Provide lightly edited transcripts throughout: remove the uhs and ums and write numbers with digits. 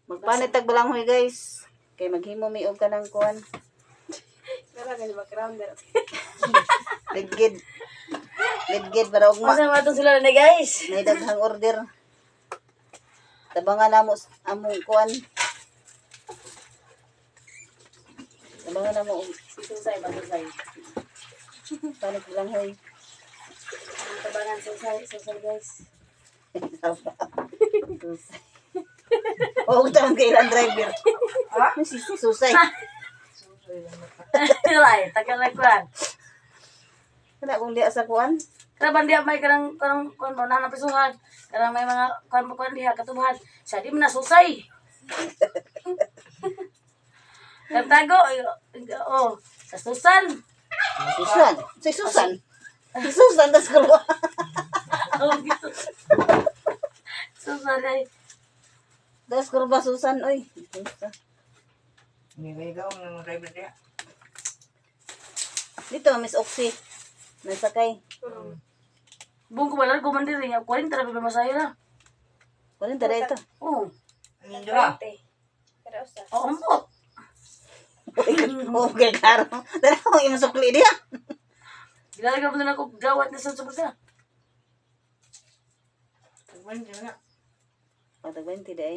Magpanit tag balanghoy, guys. Kay maghimo mi og kanang kuan. Meron ka background there. Ligid. Ligid para ugma. Masa man itong sila na, guys. May daghang order. Tabangan namo among kuan. Tabangan namo og Susay ba, susay? panit balanghoy. Ang tabangan, susay, susay, guys. Susay. Oo, taon kay ilang driver. Ha? Susay. Ay, tagal na kuan. Kana kung diya sa kuan. Kaya ba diya may kanang kuan mo na napisuhan. Kanang may mga kuan kuan diha katubuhan. Sa di man na susay. Kantago, oh, sa susan. Susan. Si Susan. Si Susan tas kurwa. Oh, gitu. Susan ay. Tas kurba Susan oy. Susan. Niligaw ng driver niya. Dito Miss Oxy. Nasakay. Buong ko wala ko man diri, 40 ra ba masahe ra. Kunin tara ito. Oh, Ang dra. Pero usa. oh, umpot. Okay, klaro. Dala akong imasukli diya. Gilalagay mo na ako gawat na sa subusa. Tagwan niya na. O, tag 20 day.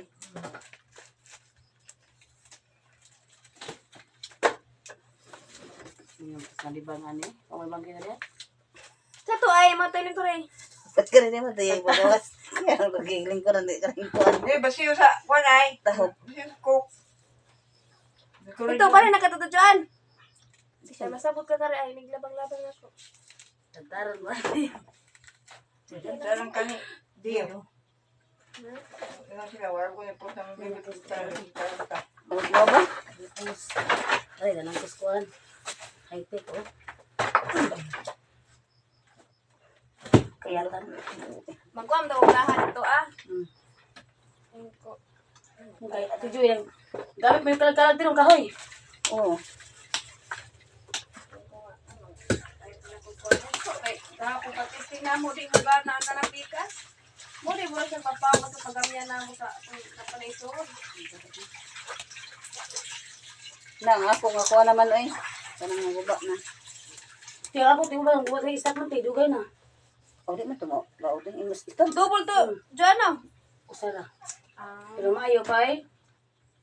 Yung nalibang ani, o may bangkit na diya. Sa to ay mga ko rin. Ba't ka rin naman tayo pagawas? Kaya ang kagiling ko rin, di ka rin kuan. Eh, basiyo sa kuan ay. Tahop. Basiyo sa coke. Ito ba rin nakatutujuan? Siya masabot ka tari ay naglabang-labang ako. Tagtaran ba? Tarang kani. Diyo. Ano sila, wala ko ni puta ng bibig ko tarang ta. Mo ba? Ay, ganang kuskuan. High-tech, oh. Kaya tan. Magkuam daw og lahat ito ah. Ingko. Okay, Ate Joy, ang gamit mo yung kalagkalag din, ang kahoy. Oo. Kay gahapon pag-testing na mo di mo ba na ang tanang pikas? Mo di mo siya papawa sa pagamyan na mo sa atong napanaysod. Nang ako nga kuha naman oy. Kanang naguba na. Tiyo ako, tiyo ba, ang buhat na istak mo, tiyo, dugay na. O di man tumo. Bao din imus ito. Double to. Joanna. Usa na. Ah. Pero maayo pa eh.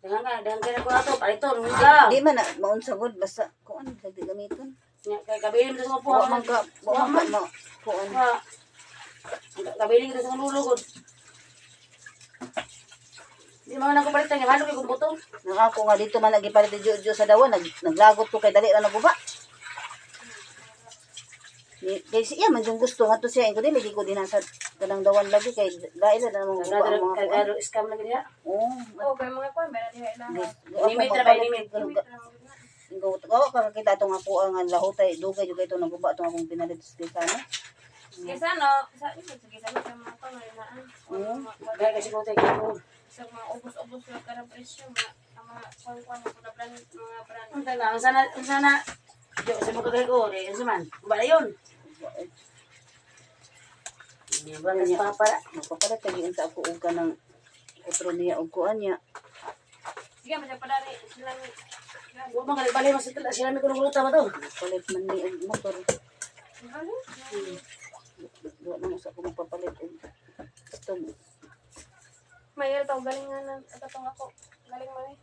Dahan ka, dahan ka na ko ato, paliton, ka. Di man na maunsa gud basta kuan sa di gamiton. Nya, kay kabilin mo sa kuha. Wa man ka, wa man ka ma kuan. Wa. Kabilin ko sa nulugod. Di man ako palitan, halo kay kung butong. Nang ako nga dito man lagi palit ni Jojo sa dawan, naglagot ko kay dali ra naguba. Ni kay siya man yung gusto nga to siya ko dili ko din sa kanang dawan lagi kay dahil na namang guba ang mga kuan. Kagaro scam lagi diha. Oo. Oh, kay mga kuan ba na diha ilaha. Limit ra ba, limit? Gawa ka kakita itong ako ang lahutay, dugay juga ito naguba itong akong pinalit sa sana. Kaysa no, sa sige sa mga kuan wala na. Oo. Gaya kasi ko tayo ko. Sa mga ubos-ubos na karang presyo, mga ang mga kuan-kuan mga brand, mga brand. Unsa na, unsa na, unsa na. Yo, sa mga kagay ko, di unsa man. Ba yun? Niya ba kas papa? Magpapalit kay unsa ako og kanang otro niya og kuan niya. Sige, masyang padari sila ni. Wa man kali bali mas sila mi kuno ruta ba to. Magpalit man ni og motor. Ano? Duwa man usa ko magpapalit og stove. Mayroon tao galing nga na atong ako. Galing man eh.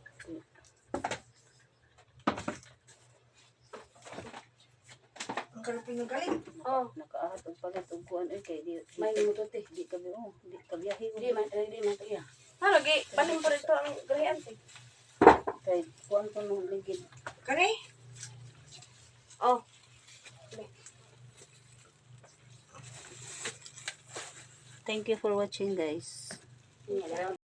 Ang kalupin ng galing. Oh, Nakaahat og palit og kuan oy kay di May mo to te. di ka oh, di ka biyahe Di man, di man to iya. ha lagi balhin po rito ang garian te. Kay kuan ko nung ligid. Kani? Oh. Thank you for watching, guys. Niya.